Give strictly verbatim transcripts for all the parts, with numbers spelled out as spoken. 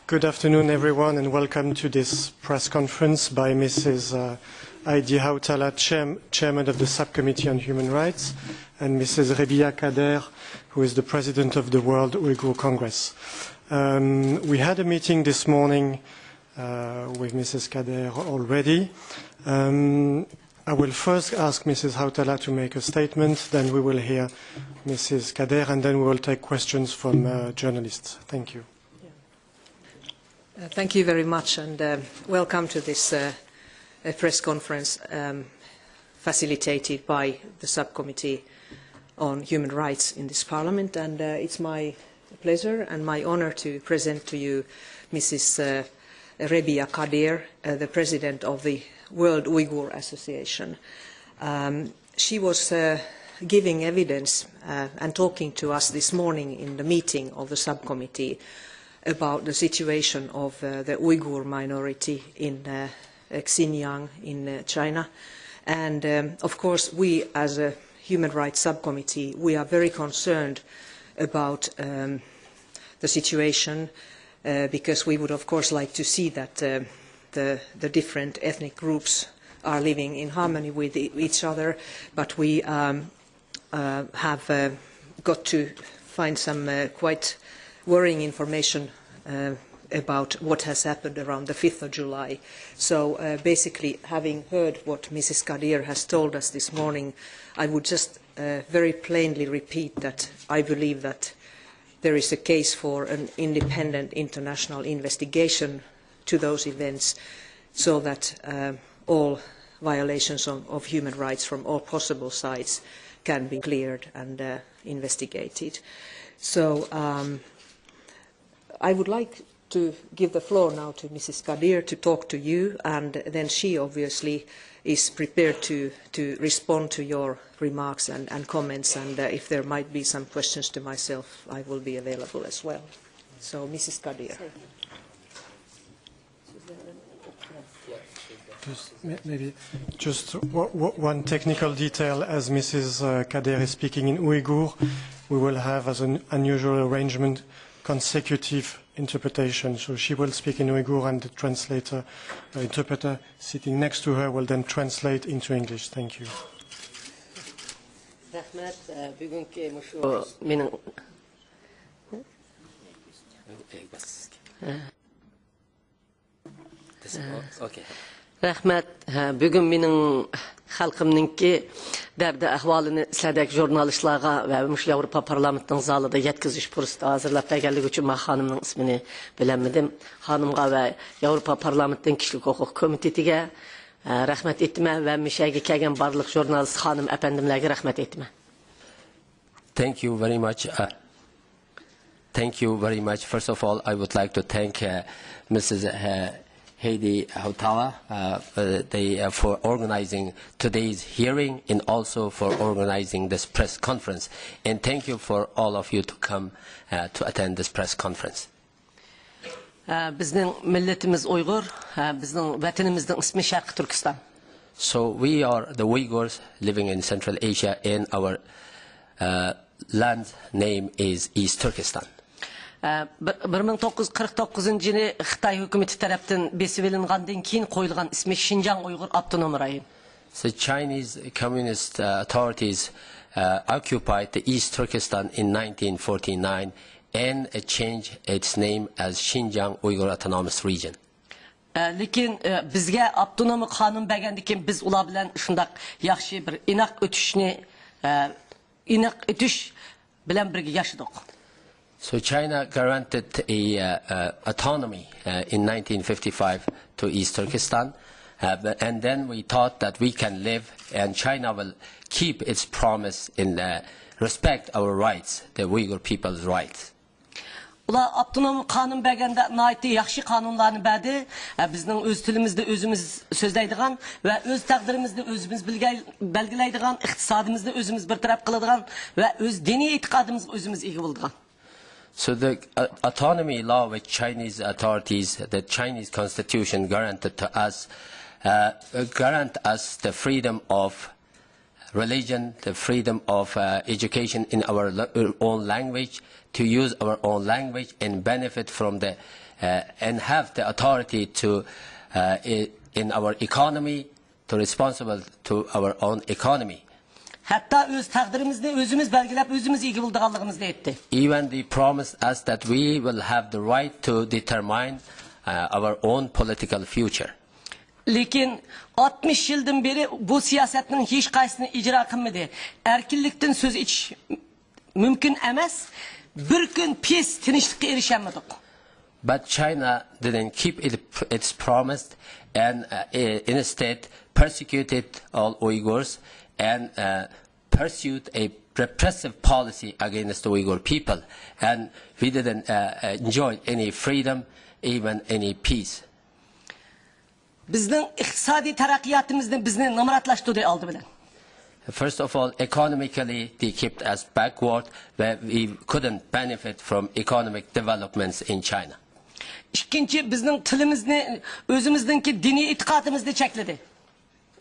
Good afternoon, everyone, and welcome to this press conference by Missus uh, Heidi Hautala, chair- chairman of the Subcommittee on Human Rights, and Missus Rebiya Kadeer, who is the president of the World Uyghur Congress. Um, we had a meeting this morning uh, with Missus Kadeer already. Um, I will first ask Missus Hautala to make a statement, then we will hear Missus Kadeer, and then we will take questions from uh, journalists. Thank you. Uh, thank you very much, and uh, welcome to this uh, uh, press conference um, facilitated by the Subcommittee on Human Rights in this Parliament. And uh, it's my pleasure and my honor to present to you Missus Uh, Rebiya Kadeer, uh, the President of the World Uyghur Association. Um, she was uh, giving evidence uh, and talking to us this morning in the meeting of the Subcommittee about the situation of uh, the Uyghur minority in uh, uh, Xinjiang in uh, China. And um, of course, we as a Human Rights Subcommittee, we are very concerned about um, the situation uh, because we would, of course, like to see that uh, the, the different ethnic groups are living in harmony with e- each other, but we um, uh, have uh, got to find some uh, quite worrying information uh, about what has happened around the fifth of July. So uh, basically, having heard what Missus Kadeer has told us this morning, I would just uh, very plainly repeat that I believe that there is a case for an independent international investigation to those events so that uh, all violations of, of human rights from all possible sides can be cleared and uh, investigated. So um, I would like to give the floor now to Missus Kadeer to talk to you, and then she obviously is prepared to, to respond to your remarks and, and comments, and uh, if there might be some questions to myself, I will be available as well. So, Missus Kadeer. Just may- maybe just w- w- one technical detail. As Missus uh, Kadeer is speaking in Uyghur, we will have, as an unusual arrangement, consecutive interpretation. So she will speak in Uyghur and the translator, the interpreter sitting next to her will then translate into English. Thank you. رەھمەت، ئە، بۈگۈنكى مۇشۇ مېنىڭ رەھمەت. ھە، بۈگۈن مېنىڭ خەلقىمنىڭكى دەردى ئەھۋالىنى سىلەردەك ژۇرنالىستلارغا ۋە مۇشۇ ياۋروپا پارلامېنتىنىڭ زالىدا يەتكۈزۈش پۇرسىتى ھازىرلاپ بەرگەنلىكى ئۈچۈن مەن خانىمنىڭ ئىسمىنى بىلەلمىدىم. خانىمغا ۋە ياۋروپا پارلامېنتىنىڭ كىشىلىك ھوقۇق كومىتېتىگە، ئە، رەھمەت ئېيتىمەن ۋە مۇشۇ يەرگە كەلگەن بارلىق ژۇرنالىست خانىم ئەپەندىملەرگە رەھمەت ئېيتىمەن. Thank you very much. Uh, thank you very much. First of all, I would like to thank uh, Missus Uh, Heidi Hautala uh, uh, they, uh, for organizing today's hearing and also for organizing this press conference. And thank you for all of you to come uh, to attend this press conference. بىزنىڭ مىللىتىمىز ئۇيغۇر، بىزنىڭ ۋەتىنىمىزنىڭ ئىسمى شەرقىي تۈركىستان. So we are the Uyghurs living in Central Asia and our uh, land name is East Turkestan. بىر مىڭ توققۇز يۈز قىرىق توققۇزىنچى يىلى خىتاي ھۆكۈمىتى تەرەپتىن بېسىۋېلىنغاندىن كېيىن قويۇلغان ئىسمى شىنجاڭ ئۇيغۇر ئاپتونوم رايون. The Chinese communist uh, authorities uh, occupied the East Turkestan in nineteen forty-nine and uh, changed its name as Xinjiang Uyghur Autonomous Region. لېكىن بىزگە ئاپتونوم قانۇن بەرگەندىن كېيىن بىز ئۇلار بىلەن شۇنداق ياخشى بىر ئىناق ئۆتۈشنى، ئىناق ئۆتۈش بىلەن بىرگە ياشىدۇق. So China granted a uh, uh, autonomy uh, in nineteen fifty-five to East Turkestan, uh, but, and then we thought that we can live and China will keep its promise in uh, respect our rights, the Uyghur people's rights. ئۇلار ئاپتونوم قانۇن بەرگەندە ناھايىتى ياخشى قانۇنلارنى بەردى. بىزنىڭ ئۆز تىلىمىزدا ئۆزىمىز سۆزلەيدىغان ۋە ئۆز تەقدىرىمىزنى ئۆزىمىز بەلگىلەيدىغان، ئىقتىسادىمىزنى ئۆزىمىز بىر تەرەپ قىلىدىغان ۋە ئۆز دىنىي ئېتىقادىمىزغا ئۆزىمىز ئىگە بولىدىغان. So the uh, autonomy law which Chinese authorities, the Chinese constitution granted to us, uh, grant us the freedom of religion, the freedom of uh, education in our own language, to use our own language and benefit from the uh, and have the authority to, uh, i- in our economy, to responsible to our own economy. ھەتتا ئۆز تەقدىرىمىزنى ئۆزىمىز بەلگىلەپ، ئۆزىمىز ئىگە بولىدىغانلىقىمىزنى ئېيتتى. Even they promised us that we will have the right to determine, uh, our own political future. لېكىن ئاتمىش يىلدىن بېرى بۇ سىياسەتنىڭ ھېچقايسىسىنى ئىجرا قىلمىدى. ئەركىنلىكتىن سۆز ئېچىش مۇمكىن ئەمەس. بىر كۈن پىس تىنچلىققا ئېرىشەلمىدۇق. But China didn't keep it, its promise and, uh, instead persecuted all Uyghurs and, uh, pursued a repressive policy against the Uyghur people, and we didn't, uh, enjoy any freedom, even any peace. بىزنىڭ ئىقتىسادىي تەرەققىياتىمىزنى بىزنى نامراتلاشتۇردى ئالدى بىلەن. First of all, economically, they kept us backward, where we couldn't benefit from economic developments in China. ئىككىنچى، بىزنىڭ تىلىمىزنى، ئۆزىمىزنىڭكى دىنىي ئېتىقادىمىزنى چەكلىدى.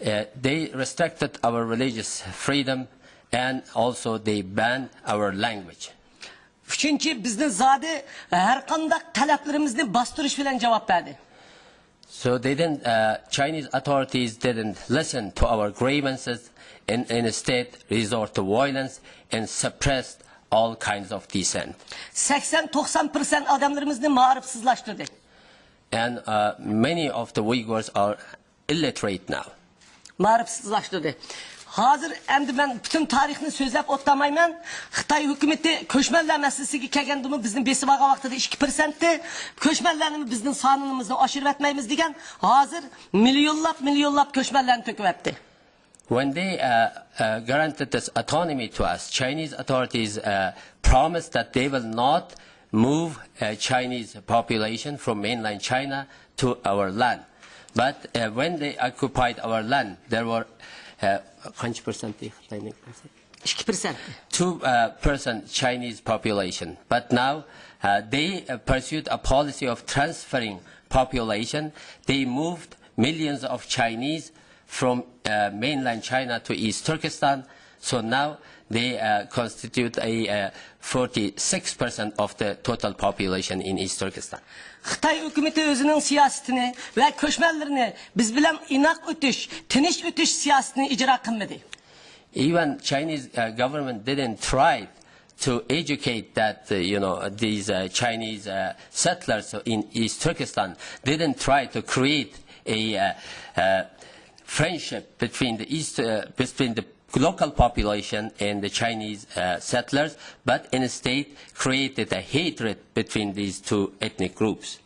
Uh, they restricted our religious freedom, and also they banned our language. ئۈچىنچى، بىزنى زادى ھەرقانداق تەلەپلىرىمىزنى باستۇرۇش بىلەن جاۋاب بەردى. So they didn't, uh, Chinese authorities didn't listen to our grievances and instead resort to violence and suppressed all kinds of dissent. سەكسەن توقسان پىرسەنت ئادەملىرىمىزنى مائارىپسىزلاشتۇردى. And, uh, many of the Uyghurs are illiterate now. مائارىپسىزلاشتۇردى. ھازىر ئەمدى مەن پۈتۈن تارىخنى سۆزلەپ ئولتۇرمايمەن. خىتاي ھۆكۈمىتى كۆچمەنلەر مەسىلىسىگە كەلگەندىمۇ بىزنى بېسىۋالغان ۋاقتىدا ئىككى پىرسەنتتى. كۆچمەنلەرنىمۇ بىزنىڭ سانىمىزنى ئاشۇرۇۋەتمەيمىز دېگەن. ھازىر مىليونلاپ، مىليونلاپ كۆچمەنلەرنى تۆكۈۋەتتى. When they, uh, uh, granted this autonomy to us, Chinese authorities, uh, promised that they will not move, uh, Chinese population from mainland China to our land. But, uh, when they occupied our land, there were, uh, قانچە پىرسەنت خىتاينىڭ؟ ئىككى پىرسەنت. Two, uh, percent Chinese population. But now, uh, they, uh, pursued a policy of transferring population. They moved millions of Chinese from, uh, mainland China to East Turkestan. So now they, uh, constitute a, uh, forty-six percent of the total population in East Turkestan. خىتاي ھۆكۈمىتى ئۆزىنىڭ سىياسىتىنى ۋە كۆچمەنلىرىنى بىز بىلەن ئىناق ئۆتۈش، تىنچ ئۆتۈش سىياسىتىنى ئىجرا قىلمىدى. Even Chinese, uh, government didn't try to educate that, uh, you know, these, uh, Chinese, uh, settlers in East Turkestan didn't try to create a, uh, uh, friendship between the East, uh, between the local population and the Chinese, uh, settlers, but instead created a hatred between these two ethnic groups.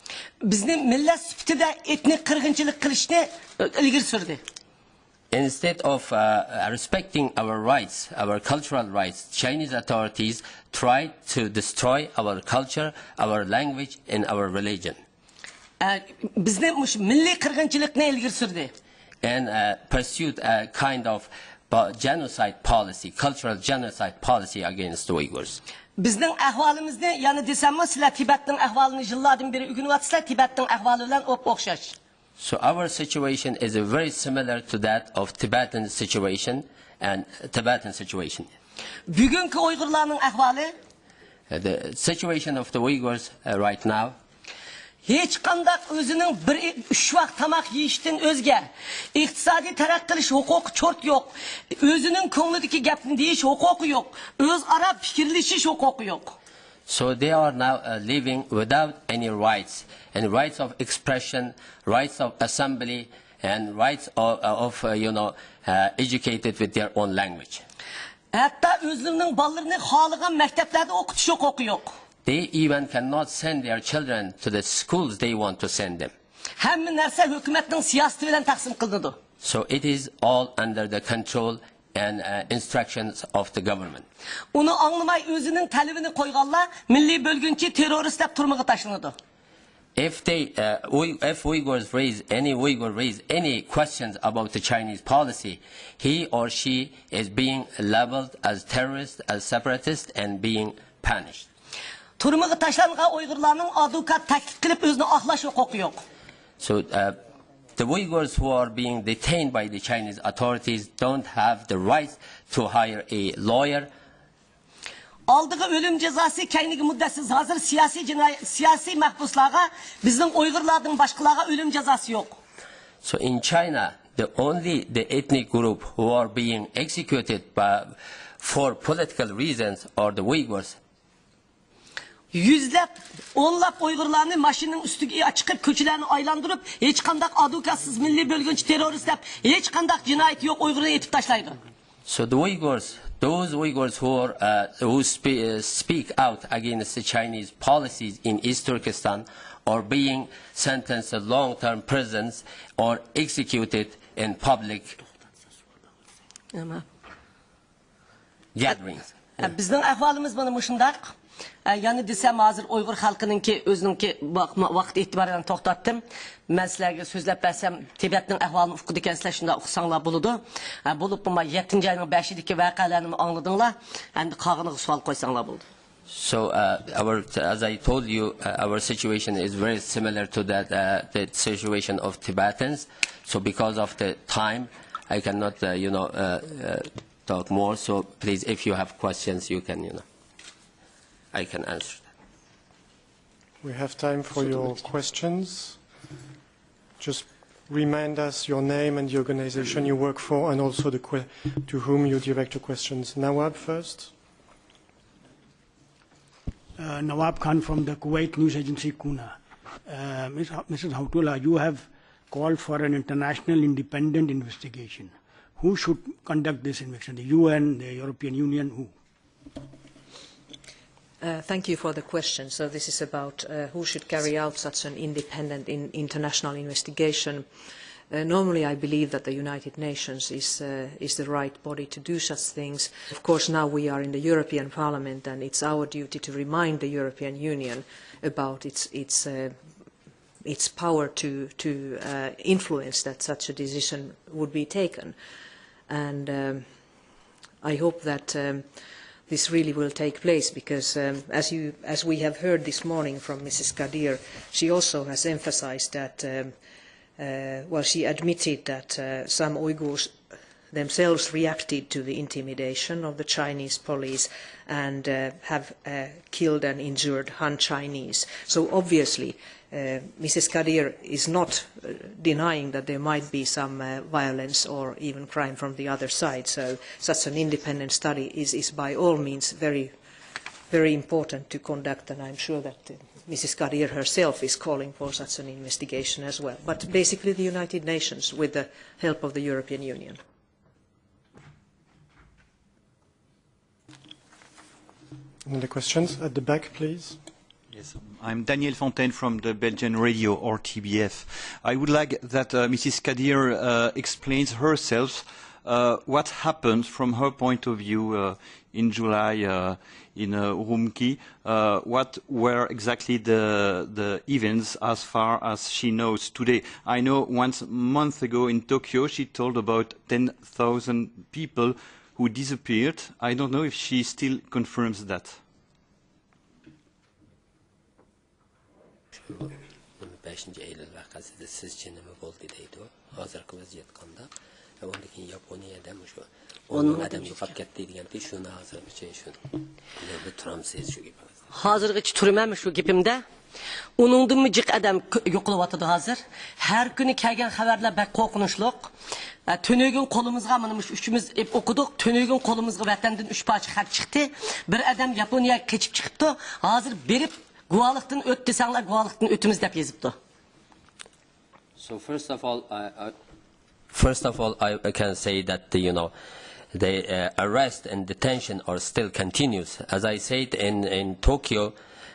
بىزنى مىللەت سۈپىتىدە ئېتنىك قىرغىنچىلىق قىلىشنى ئىلگىرى سۈردى. Instead of, uh, respecting our rights, our cultural rights, Chinese authorities tried to destroy our culture, our language, and our religion. ئە، بىزنى مۇشۇ مىللىي قىرغىنچىلىقنى ئىلگىرى سۈردى. And, uh, pursued a kind of po- genocide policy, cultural genocide policy against the Uyghurs. بىزنىڭ ئەھۋالىمىزنى، يەنە دېسەممۇ، سىلەر تىبەتنىڭ ئەھۋالىنى يىللاردىن بېرى ئۆگىنىۋاتىسىلەر، تىبەتنىڭ ئەھۋالى بىلەن ئوپئوخشاش. So our situation is very similar to that of Tibetan situation and Tibetan situation. بۈگۈنكى ئۇيغۇرلارنىڭ ئەھۋالى. Uh, the situation of the Uyghurs, uh, right now. ھېچقانداق ئۆزىنىڭ بىر ئۈچ ۋاق تاماق يېيىشتىن ئۆزگە، ئىقتىسادىي تەرەققىي قىلىش ھوقۇقى چورت يوق. ئۆزىنىڭ كۆڭلىدىكى گەپنى دېيىش ھوقۇقى يوق. ئۆزئارا پىكىرلىشىش ھوقۇقى يوق. So they are now, uh, living without any rights, and rights of expression, rights of assembly, and rights of, uh, of, uh, you know, uh, educated with their own language. ھەتتا ئۆزلىرىنىڭ بالىلىرىنى خالىغان مەكتەپلەردە ئوقۇتۇش ھوقۇقى يوق. They even cannot send their children to the schools they want to send them. ھەممە نەرسە ھۆكۈمەتنىڭ سىياسىتى بىلەن تەقسىم قىلىنىدۇ. So it is all under the control and, uh, instructions of the government. ئۇنى ئاڭلىماي ئۆزىنىڭ تەلىپىنى قويغانلار مىللىي بۆلگۈنچى، تېررورىست دەپ تۈرمىگە تاشلىنىدۇ. If they, uh, Uy- if Uyghurs raise any Uyghur raise any questions about the Chinese policy, he or she is being labeled as terrorist, as separatist, and being punished. تۈرمىگە تاشلانغان ئۇيغۇرلارنىڭ ئادۋوكات تەكلىپ قىلىپ ئۆزىنى ئاقلاش ھوقۇقى يوق. So, uh, the Uyghurs who are being detained by the Chinese authorities don't have the right to hire a lawyer. ئالدىغا ئۆلۈم جازاسى، كەينىگە مۇددەتسىز. ھازىر سىياسىي جىنايى، سىياسىي مەھبۇسلارغا، بىزنىڭ ئۇيغۇرلاردىن باشقىلارغا ئۆلۈم جازاسى يوق. So in China, the only the ethnic group who are being executed by, for political reasons are the Uyghurs. يۈزلەپ، ئونلاپ ئۇيغۇرلارنى ماشىنىنىڭ ئۈستىگە چىقىپ، كوچىلارنى ئايلاندۇرۇپ، ھېچقانداق ئادۋوكاتسىز مىللىي بۆلگۈنچى تېررورىست دەپ ھېچقانداق جىنايىتى يوق ئۇيغۇرنى ئېتىپ تاشلايدۇ. So the Uyghurs, those Uyghurs who are, uh, who spe- uh, speak out against the Chinese policies in East Turkestan are being sentenced to long-term prisons or executed in public gatherings. ئە، بىزنىڭ ئەھۋالىمىز مانا مۇشۇنداق. ئە، يەنە دېسەم، ھازىر ئۇيغۇر خەلقىنىڭكى ئۆزىنىڭكى ۋاق- ۋاقىت ئېتىبارى بىلەن توختاتتىم. مەن سىلەرگە سۆزلەپ بەرسەم، تىبەتنىڭ ئەھۋالىنى ئۇقىدىكەنسىلەر، شۇنداق ئۇقساڭلار بولىدۇ. ئە، بولۇپمۇ يەتتىنچى ئاينىڭ بەشىدىكى ۋەقەلەرنىمۇ ئاڭلىدىڭلار. ئەمدى قالغىنىغا سوئال قويساڭلار بولىدۇ. So, uh, our, as I told you, uh, our situation is very similar to that, uh, the situation of Tibetans. So because of the time, I cannot, uh, you know, uh, uh, talk more. So please, if you have questions, you can, you know, I can answer that. We have time for your questions. Just remind us your name and the organization you work for, and also the que- to whom you direct your questions. Nawab first. Uh, Nawab Khan from the Kuwait news agency Kuna. Uh, Miss Ho- Missus Hautula, you have called for an international independent investigation. Who should conduct this investigation? The U N, the European Union, who? Uh, thank you for the question. So this is about uh, who should carry out such an independent in international investigation. Uh, normally, I believe that the United Nations is, uh, is the right body to do such things. Of course, now we are in the European Parliament, and it's our duty to remind the European Union about its, its, uh, its power to, to uh, influence that such a decision would be taken. And um, I hope that um, this really will take place because, um, as, you, as we have heard this morning from Missus Kadir, she also has emphasized that, um, uh, well, she admitted that uh, some Uyghurs themselves reacted to the intimidation of the Chinese police and uh, have uh, killed and injured Han Chinese. So obviously, uh, Missus Kadir is not uh, denying that there might be some uh, violence or even crime from the other side. So such an independent study is, is by all means very, very important to conduct, and I'm sure that uh, Missus Kadir herself is calling for such an investigation as well. But basically the United Nations with the help of the European Union. Any other questions? At the back, please. Yes, I'm Daniel Fontaine from the Belgian radio R T B F. I would like that uh, Missus Kadir uh, explains herself uh, what happened from her point of view uh, in July uh, in uh, Urumqi. Uh, what were exactly the, the events as far as she knows today? I know one month ago in Tokyo she told about ten thousand people who disappeared. I don't know if she still confirms that. شۇ نېمە بەشىنچى ئەيلۇل ۋەقەسىدە سىزچە نېمە بولدى دەيدۇ. ھازىرقى ۋەزىيەت قانداق؟ ئۇندىن كېيىن ياپونىيەدە مۇشۇ ئون مىڭ ئادەم يوقاپ كەتتى دېگەنتى، شۇنى ھازىرغىچە شۇ يەردە تۇرامسىز شۇ گېپىڭىزدە؟ ھازىرغىچە تۇرىمەنمۇ شۇ گېپىمدە؟ ئۇنىڭدىنمۇ جىق ئادەم يوقىلىۋاتىدۇ ھازىر. ھەر كۈنى كەلگەن خەۋەرلەر بەك قورقۇنچلۇق. تۈنۈگۈن قولىمىزغا، مانا مۇشۇ ئۈچىمىز ئوقۇدۇق. تۈنۈگۈن قولىمىزغا ۋەتەندىن ئۈچ پارچە خەت چىقتى. بىر ئادەم ياپونىيەگە قېچىپ چىقىپتۇ. ھازىر بېرىپ گۇۋاھلىقتىن ئۆت دېسەڭلار، گۇۋاھلىقتىن ئۆتىمىز دەپ يېزىپتۇ. So first of all, I, I, first of all, I can say that, you know, the uh, arrest and detention are still continuous. As I said in, in Tokyo,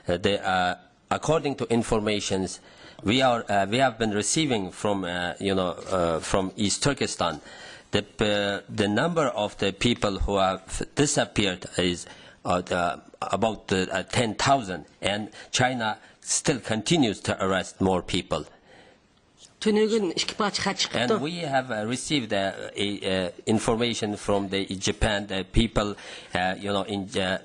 uh, the, uh, according to informations, we are uh, we have been receiving from uh, you know uh, from East Turkestan, the uh, the number of the people who have disappeared is uh, uh, about uh, ten thousand, and China still continues to arrest more people. تۈنۈگۈن ئىككى پارچە خەت چىقىپتۇ. And we have uh, received uh, a, uh, information from the Japan, the people, uh, you know, in uh,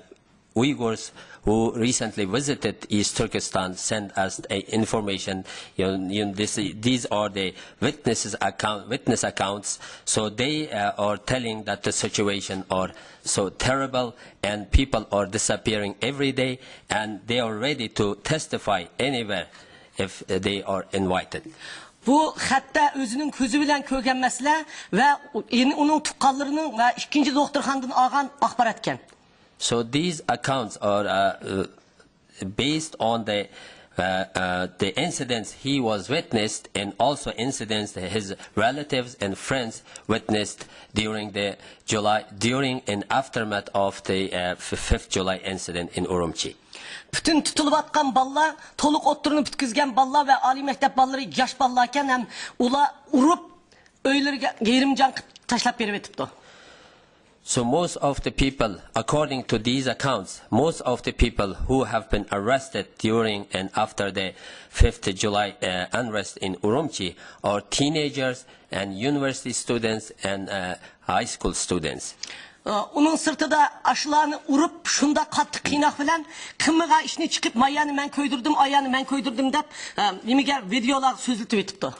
Uyghurs who recently visited East Turkestan sent us a information. You know, you know, this, these are the witnesses account, witness accounts. So they uh, are telling that the situation are so terrible and people are disappearing every day and they are ready to testify anywhere if they are invited. بۇ خەتتە ئۆزىنىڭ كۆزى بىلەن كۆرگەن مەسىلە ۋە يەنە ئۇنىڭ تۇغقانلىرىنىڭ ۋە ئىككىنچى دوختۇرخانىدىن ئالغان ئاخباراتكەن. So these accounts are uh, uh, based on the uh, uh, the incidents he was witnessed and also incidents his relatives and friends witnessed during the July during and aftermath of the uh, fifth July incident in Urumqi. پۈتۈن تۇتۇلۇۋاتقان بالىلار، تولۇق ئوتتۇرىنى پۈتكۈزگەن بالىلار ۋە ئالىي مەكتەپ بالىلىرى ياش بالىلاركەن ھەم ئۇلار ئۇرۇپ، ئۆيلىرىگە يېرىم جان قىلىپ تاشلاپ بېرىۋېتىپتۇ. So most of the people, according to these accounts, most of the people who have been arrested during and after the fifth July uh, unrest in Urumqi are teenagers and university students and uh, high school students. ئۇنىڭ سىرتىدا ئاشۇلارنى ئۇرۇپ، شۇنداق قاتتىق قىيناق بىلەن قىلمىغان ئىشنى چىقىپ، مايانى مەن كۆيدۈردۈم، ئايانى مەن كۆيدۈردۈم دەپ، نېمىگە، ۋىدېئولارغا سۆزلىتىۋېتىپتۇ.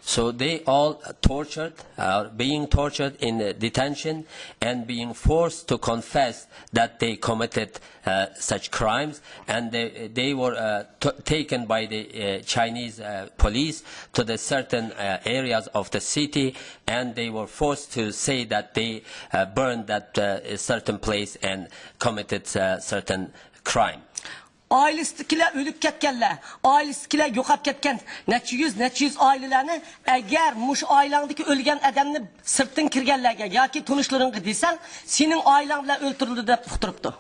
So they all tortured, uh, being tortured in uh, detention and being forced to confess that they committed uh, such crimes, and they, they were uh, t- taken by the uh, Chinese uh, police to the certain uh, areas of the city, and they were forced to say that they uh, burned that uh, certain place and committed uh, certain crime. ئائىلىسىدىكىلەر ئۆلۈپ كەتكەنلەر، ئائىلىسىدىكىلەر يوقاپ كەتكەن نەچچە يۈز، نەچچە يۈز ئائىلىلەرنى، ئەگەر مۇشۇ ئائىلەڭدىكى ئۆلگەن ئادەمنى سىرتتىن كىرگەنلەرگە ياكى تونۇشلىرىڭغا دېسەڭ، سېنىڭ ئائىلەڭ بىلەن ئۆلتۈرۈلدى دەپ ئۇقتۇرۇپتۇ.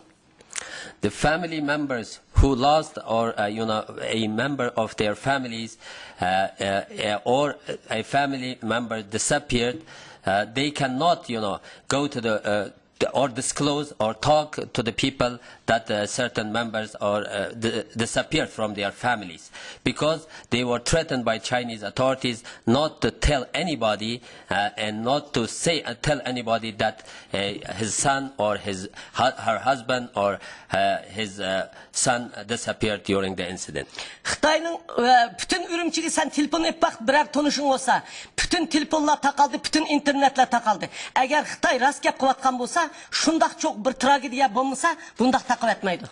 The family members who lost or uh, you know a member of their families uh, uh, uh, or a family member disappeared, uh, they cannot you know go to the uh, or disclose or talk to the people that uh, certain members are uh, d- disappeared from their families, because they were threatened by Chinese authorities not to tell anybody uh, and not to say uh, tell anybody that uh, his son or his hu- her husband or uh, his uh, son disappeared during the incident. خىتاينىڭ ئە، پۈتۈن ئۈرۈمچىگە سەن تېلېفون ئېلىپ باق، بىرەر تونۇشۇڭ بولسا، پۈتۈن تېلېفونلار تاقالدى، پۈتۈن ئىنتېرنېتلار تاقالدى. ئەگەر خىتاي راست گەپ قىلىۋاتقان بولسا، شۇنداق چوڭ بىر تراگېدىيە بولمىسا، بۇنداق تاقىۋەتمەيدۇ.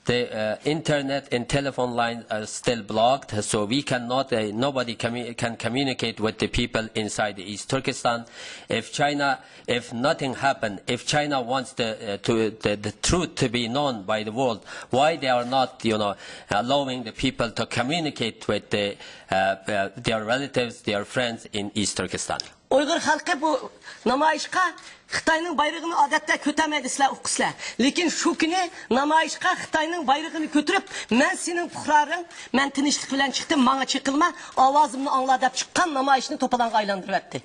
The uh, internet and telephone lines are still blocked, so we cannot, uh, nobody commu- can communicate with the people inside the East Turkestan. If China, if nothing happened, if China wants the, uh, to, the, the truth to be known by the world, why they are not, you know, allowing the people to communicate with the, uh, uh, their relatives, their friends in East Turkestan? ئۇيغۇر خەلقى بۇ نامايىشقا خىتاينىڭ بايرىقىنى ئادەتتە كۆتەرمەيدۇ، سىلەر ئۇقىسىلەر. لېكىن شۇ كۈنى نامايىشقا خىتاينىڭ بايرىقىنى كۆتۈرۈپ، مەن سېنىڭ پۇقراڭ، مەن تىنچلىق بىلەن چىقتىم، ماڭا چېقىلما، ئاۋازىمنى ئاڭلا دەپ چىققان نامايىشنى توپىلاڭغا ئايلاندۇرۇۋەتتى.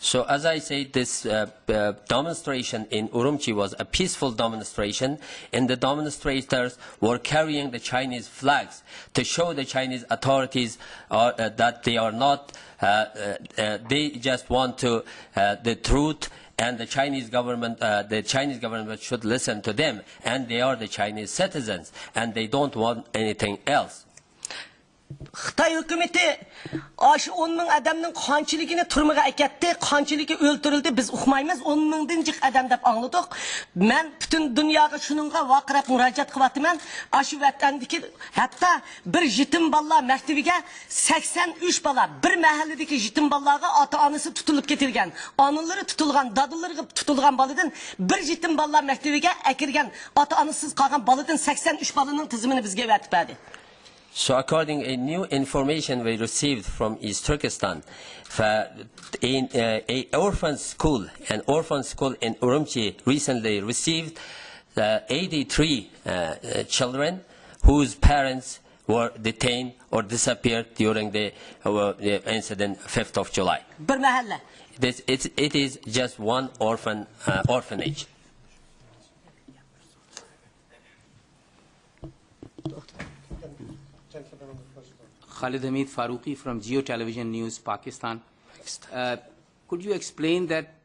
So as I said, this uh, uh, demonstration in Urumqi was a peaceful demonstration. And the demonstrators were carrying the Chinese flags to show the Chinese authorities uh, uh, that they are not, uh, uh, uh, they just want to, uh, the truth, and the Chinese government, uh, the Chinese government should listen to them, and they are the Chinese citizens, and they don't want anything else. خىتاي ھۆكۈمىتى ئاشۇ ئون مىڭ ئادەمنىڭ قانچىلىكىنى تۈرمىگە ئەكەتتى، قانچىلىكى ئۆلتۈرۈلدى، بىز ئۇقمايمىز، ئون مىڭدىن جىق ئادەم دەپ ئاڭلىدۇق. مەن پۈتۈن دۇنياغا شۇنىڭغا ۋارقىراپ مۇراجىئەت قىلىۋاتىمەن. ئاشۇ ۋەتەندىكى ھەتتا بىر يېتىم بالىلار مەكتىۋىگە سەكسەن ئۈچ بالا، بىر مەھەللىدىكى يېتىم بالىلارغا ئاتا-ئانىسى تۇتۇلۇپ كېتىلگەن، ئانىلىرى تۇتۇلغان، دادىلىرى تۇتۇلغان بالىدىن، بىر يېتىم بالىلار مەكتىۋىگە ئەكىرگەن ئاتا-ئانىسىز قالغان بالىدىن سەكسەن ئۈچ بالىنىڭ تىزىمىنى بىزگە ئەۋەتىپ بەردى. So, according a new information we received from East Turkestan, uh, in uh, a orphan school, an orphan school in Urumqi recently received uh, eighty-three uh, uh, children whose parents were detained or disappeared during the, uh, the incident fifth of July. بىر مەھەللە. This, it's, it is just one orphan uh, orphanage. Khalid Hamid Farooqi from Jio Television News, Pakistan. Uh, could you explain that?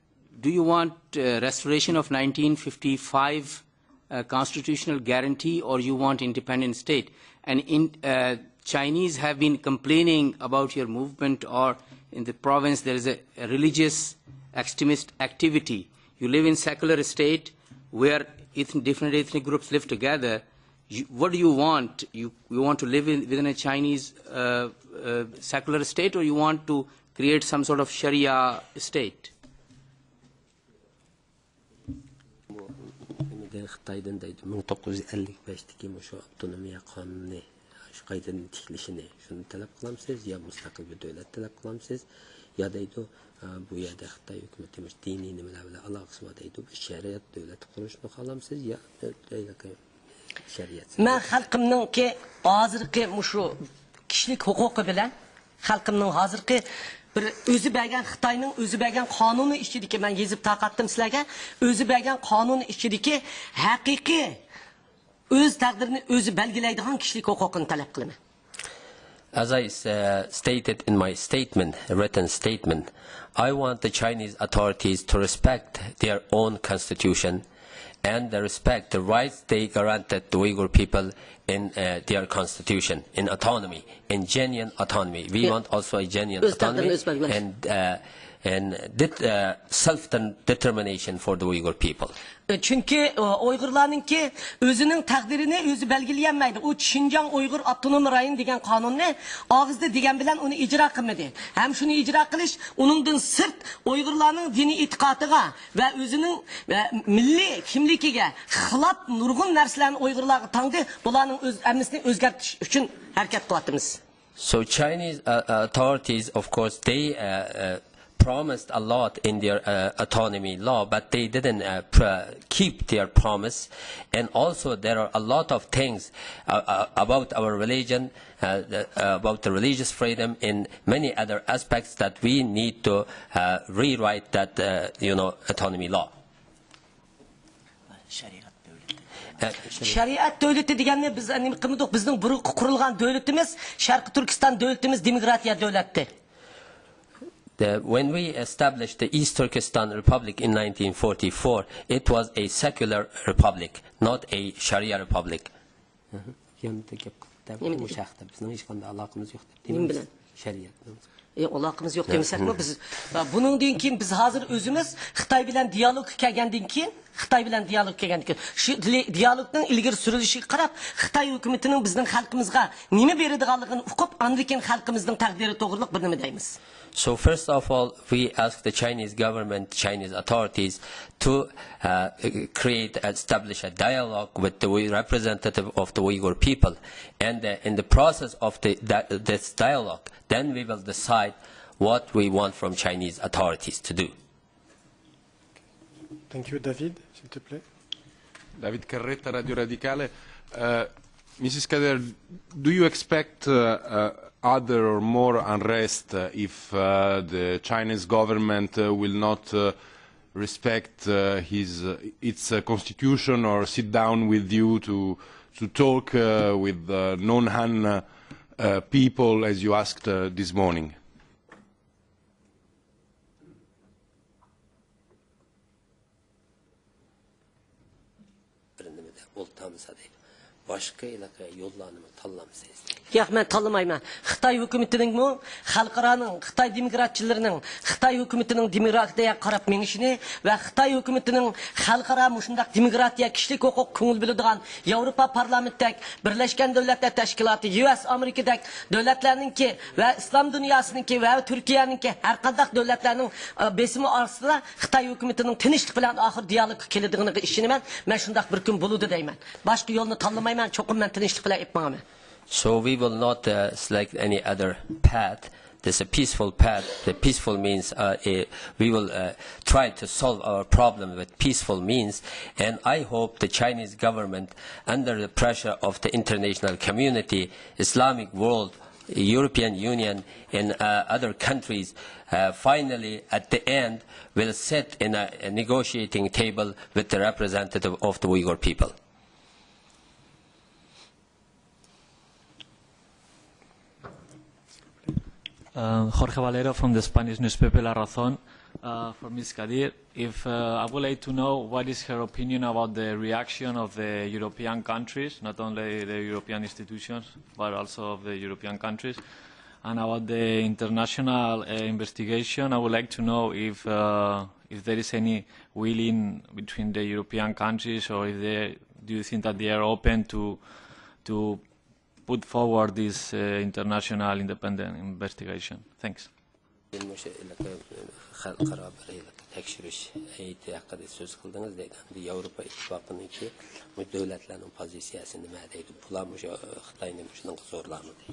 Do you want uh, restoration of nineteen fifty-five a constitutional guarantee, or you want independent state? And in, uh, Chinese have been complaining about your movement, or in the province there is a, a religious extremist activity. You live in secular state where eth- different ethnic groups live together. You, what do you want? You, you want to live in, within a Chinese, uh, uh, secular state, or you want to create some sort of Sharia state? خىتايدىن دەيدۇ، مىڭ توققۇز يۈز ئەللىك بەشتىكى مۇشۇ ئاپتونومىيە قانۇنى شۇ قايتىدىن تىكلىشىنى، شۇنى تەلەپ قىلامسىز يا مۇستەقىل بىر دۆلەت تەلەپ قىلامسىز يا دەيدۇ، ئە، بۇ يەردە خىتاي ھۆكۈمىتى مۇشۇ دىنىي نېمىلەر بىلەن ئالاقىسى بار دەيدۇ، بىر شەرىئەت دۆلەت قۇرۇشنى خالامسىز يا دەيدۇ، شەرىئەت؟ مەن خەلقىمنىڭكى ھازىرقى مۇشۇ كىشىلىك ھوقۇقى بىلەن خەلقىمنىڭ ھازىرقى بىر ئۆزى بەرگەن، خىتاينىڭ ئۆزى بەرگەن قانۇنى ئىچىدىكى، مەن يېزىپ تارقاتتىم سىلەرگە، ئۆزى بەرگەن قانۇنى ئىچىدىكى ھەقىقىي ئۆز تەقدىرىنى ئۆزى بەلگىلەيدىغان كىشىلىك ھوقۇقىنى تەلەپ قىلىمەن. As I uh, stated in my statement, written statement, I want the Chinese authorities to respect their own constitution and the respect the rights they granted the Uyghur people in uh, their constitution, in autonomy, in genuine autonomy. We Yeah. want also a genuine O'z autonomy taqdirini o'zi belgilash. and uh, and det- uh, self-determination for the Uyghur people. چۈنكى ئۇيغۇرلارنىڭكى ئۆزىنىڭ تەقدىرىنى ئۆزى بەلگىلىيەلمەيدۇ. ئۇ شىنجاڭ ئۇيغۇر ئاپتونوم رايون دېگەن قانۇننى ئاغزىدا دېگەن بىلەن ئۇنى ئىجرا قىلمىدى. ھەم شۇنى ئىجرا قىلىش، ئۇنىڭدىن سىرت ئۇيغۇرلارنىڭ دىنىي ئېتىقادىغا ۋە ئۆزىنىڭ ۋە مىللىي كىملىكىگە خىلاپ نۇرغۇن نەرسىلەرنى ئۇيغۇرلارغا تاڭدى. بۇلارنىڭ ئۆز ھەممىسىنى ئۆزگەرتىش ئۈچۈن ھەرىكەت قىلىۋاتىمىز. So Chinese uh, uh, authorities, of course, they uh, uh, promised a lot in their uh, autonomy law, but they didn't uh, pr- keep their promise. And also, there are a lot of things uh, uh, about our religion, uh, the- uh, about the religious freedom, in many other aspects that we need to uh, rewrite that, uh, you know, autonomy law. شەرىئەت دۆلىتى. شەرىئەت دۆلىتى دېگەننى بىز نېمە قىلمىدۇق؟ بىزنىڭ بۇرۇنقى قۇرۇلغان دۆلىتىمىز شەرقىي تۈركىستان دۆلىتىمىز دېموكراتىيە دۆلەتتى. The, when we established the East Turkestan Republic in nineteen forty-four, it was a secular republic, not a Sharia republic. يەنە گەپ قىلىپ نېمە مۇشۇ دېدى؟ ھەقتە بىزنىڭ ھېچقانداق ئالاقىمىز يوق دەپ نېمە دېمەيمىز. بىلەن؟ شەرىئەت. يوق، ئالاقىمىز يوق دېمىسەكمۇ بىز، بۇنىڭدىن كېيىن بىز ھازىر ئۆزىمىز خىتاي بىلەن دىيالوگقا كەلگەندىن كېيىن، خىتاي بىلەن دىيالوگقا كەلگەندىن كېيىن، شۇ دىلى- دىيالوگنىڭ ئىلگىرى سۈرۈلۈشىگە قاراپ، خىتاي ھۆكۈمىتىنىڭ بىزنىڭ خەلقىمىزغا نېمە بېرىدىغانلىقىنى ئۇقۇپ، ئاندىن كېيىن خەلقىمىزنىڭ تەقدىرى توغرۇلۇق بىر نېمە دەيمىز. So first of all, we ask the Chinese government, Chinese authorities to uh, create, establish a dialogue with the Uy- representative of the Uyghur people. And uh, in the process of the, that, this dialogue, then we will decide what we want from Chinese authorities to do. Thank you, David, s'il te plaît. David Carretta, Radio Radicale. Uh, Missus Kader, do you expect uh, uh, other or more unrest uh, if uh, the Chinese government uh, will not uh, respect uh, his, uh, its uh, constitution or sit down with you to, to talk uh, with uh, non-Han uh, uh, people as you asked uh, this morning? بىر نېمىدە ئولتامسا دەيدۇ. باشقا ھېلىقى يوللارنىمۇ تاللامسىز دەيدۇ. ياق، مەن تاللىمايمەن. خىتاي ھۆكۈمىتىنىڭمۇ، خەلقئارانىڭ، خىتاي دېموكراتچىلىرىنىڭ، خىتاي ھۆكۈمىتىنىڭ دېموكراتىيەگە قاراپ مېڭىشىنى ۋە خىتاي ھۆكۈمىتىنىڭ خەلقئارا مۇشۇنداق دېموكراتىيە، كىشىلىك ھوقۇق كۆڭۈل بۆلىدىغان ياۋروپا پارلامېنتىدەك، بىرلەشكەن دۆلەتلەر تەشكىلاتى، يۇ ئېس ئامېرىكىدەك دۆلەتلەرنىڭكى ۋە ئىسلام دۇنياسىنىڭكى ۋە تۈركىيەنىڭكى ھەر قانداق دۆلەتلەرنىڭ، ئە، بېسىمى ئاستىدا خىتاي ھۆكۈمىتىنىڭ تىنچلىق بىلەن ئاخىر دىيالوگقا كېلىدىغىنىغا ئىشىنىمەن. مەن شۇنداق بىر كۈن بولىدۇ دەيمەن. باشقا يولنى تاللىمايمەن، چوقۇم مەن تىنچلىق بىلەن ئېلىپ ماڭىمەن. So we will not uh, select any other path. This is a peaceful path. The peaceful means uh, a, we will uh, try to solve our problem with peaceful means. And I hope the Chinese government, under the pressure of the international community, Islamic world, European Union, and uh, other countries, uh, finally at the end will sit in a, a negotiating table with the representative of the Uyghur people. Uh, Jorge Valero from the Spanish newspaper La Razón. Uh, for Miss Kadir, if, uh, I would like to know what is her opinion about the reaction of the European countries, not only the European institutions, but also of the European countries, and about the international, uh, investigation. I would like to know if, uh, if there is any willing between the European countries, or if they, do you think that they are open to, to put forward this, uh, international independent investigation? Thanks. مۇشۇ ھېلىقى خەلقئارا بىر ھېلىقى تەكشۈرۈش ھەيئىتى ھەققىدە سۆز قىلدىڭىز دەيدۇ. ئەمدى ياۋروپا ئىتتىپاقىنىڭكى مۇشۇ دۆلەتلەرنىڭ پوزىتسىيەسى نېمە دەيدۇ؟ بۇلار مۇشۇ خىتاينى مۇشۇنىڭغا زورلامىدى؟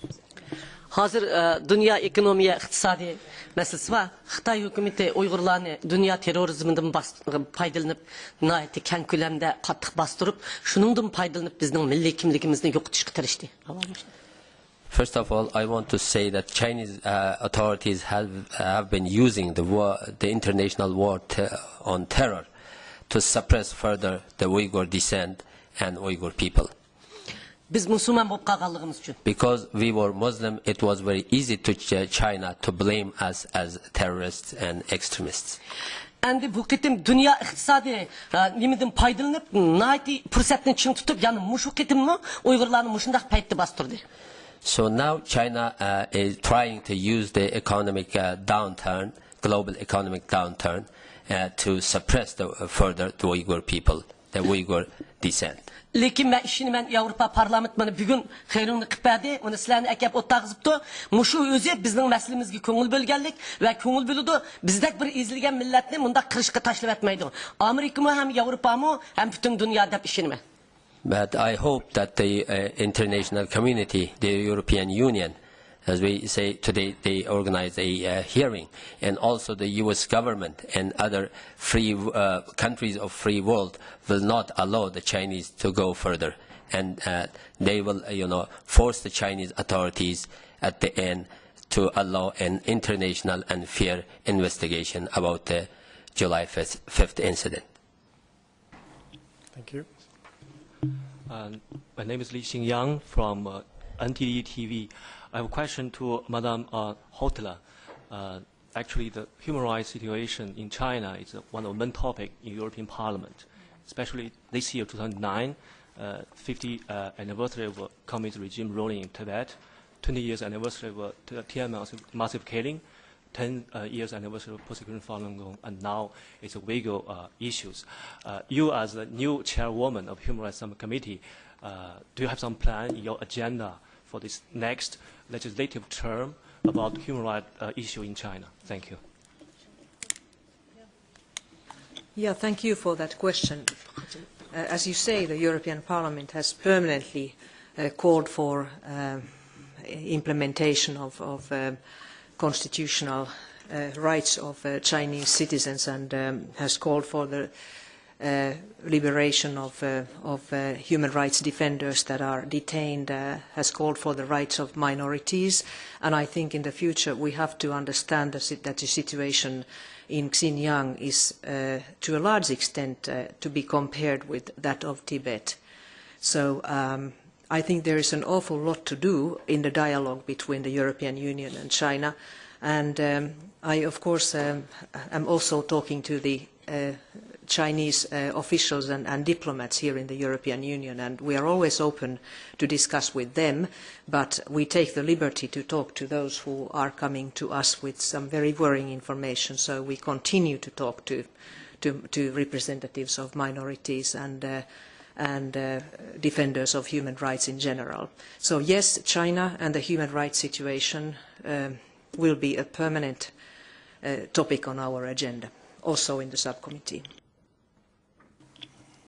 ھازىر، ئە، دۇنيا ئېكونومىيە ئىقتىسادىي مەسىلىسى بار. خىتاي ھۆكۈمىتى ئۇيغۇرلارنى دۇنيا تېررورىزمىدىن باس-، پايدىلىنىپ، ناھايىتى كەڭ كۆلەمدە قاتتىق باستۇرۇپ، شۇنىڭدىن پايدىلىنىپ بىزنىڭ مىللىي كىملىكىمىزنى يوقىتىشقا تىرىشتى. First of all, I want to say that Chinese uh, authorities have, have been using the, war, the international war te- on terror to suppress further the Uyghur dissent and Uyghur people. بىز مۇسۇلمان بولۇپ قالغانلىقىمىز ئۈچۈن. Because we were Muslim, it was very easy to Ch- China to blame us as terrorists and extremists. ئەمدى بۇ قېتىم دۇنيا ئىقتىسادىي، ئە، نېمىدىن پايدىلىنىپ، ناھايىتى پۇرسەتنى چىڭ تۇتۇپ، يەنە مۇشۇ قېتىممۇ ئۇيغۇرلارنى مۇشۇنداق پەيتتە باستۇردى. So now China uh, is trying to use the economic uh, downturn, global economic downturn, uh, to suppress the, uh, further the Uyghur people, the Uyghur dissent. لېكىن مەن ئىشىنىمەن، ياۋروپا پارلامېنت مانا بۈگۈن خېرىڭنى قىلىپ بەردى، ئۇنى سىلەرنى ئەكەپ ئولتۇرغۇزۇپتۇ. مۇشۇ ئۆزى بىزنىڭ مەسىلىمىزگە كۆڭۈل بۆلگەنلىك ۋە كۆڭۈل بۆلىدۇ. بىزدەك بىر ئېزىلگەن مىللەتنى مۇنداق قىرىشقا تاشلىۋەتمەيدۇ. ئامېرىكىمۇ ھەم ياۋروپامۇ ھەم پۈتۈن دۇنيا دەپ ئىشىنىمەن. But I hope that the uh, international community, the European Union, as we say today, they organize a uh, hearing, and also the U S government and other free uh, countries of free world will not allow the Chinese to go further, and uh, they will, uh, you know, force the Chinese authorities at the end to allow an international and fair investigation about the July fifth, fifth incident. Thank you. Uh, my name is Li Xingyang from uh, N T D T V. I have a question to Madame uh, Hautala. Uh, actually, the human rights situation in China is uh, one of the main topics in European Parliament, especially this year, two thousand nine, uh, fifty uh, anniversary of uh, communist regime ruling in Tibet, twenty years anniversary of uh, Tiananmen massive killing, ten uh, years anniversary of persecution of Falun Gong, and now it's a Uyghur uh, issues. Uh, you, as the new chairwoman of Human Rights Summit Committee, uh, do you have some plan in your agenda for this next legislative term about human rights uh, issue in China? Thank you. Yeah, thank you for that question. Uh, as you say, the European Parliament has permanently uh, called for uh, implementation of, of uh, constitutional uh, rights of uh, Chinese citizens and um, has called for the uh, liberation of, uh, of uh, human rights defenders that are detained, uh, has called for the rights of minorities. And I think in the future we have to understand the, that the situation in Xinjiang is uh, to a large extent uh, to be compared with that of Tibet. So um, I think there is an awful lot to do in the dialogue between the European Union and China. And um, I, of course, um, am also talking to the uh, Chinese uh, officials and, and diplomats here in the European Union, and we are always open to discuss with them, but we take the liberty to talk to those who are coming to us with some very worrying information, so we continue to talk to, to, to representatives of minorities and, uh, and uh, defenders of human rights in general. So yes, China and the human rights situation um, will be a permanent uh, topic on our agenda, also in the subcommittee.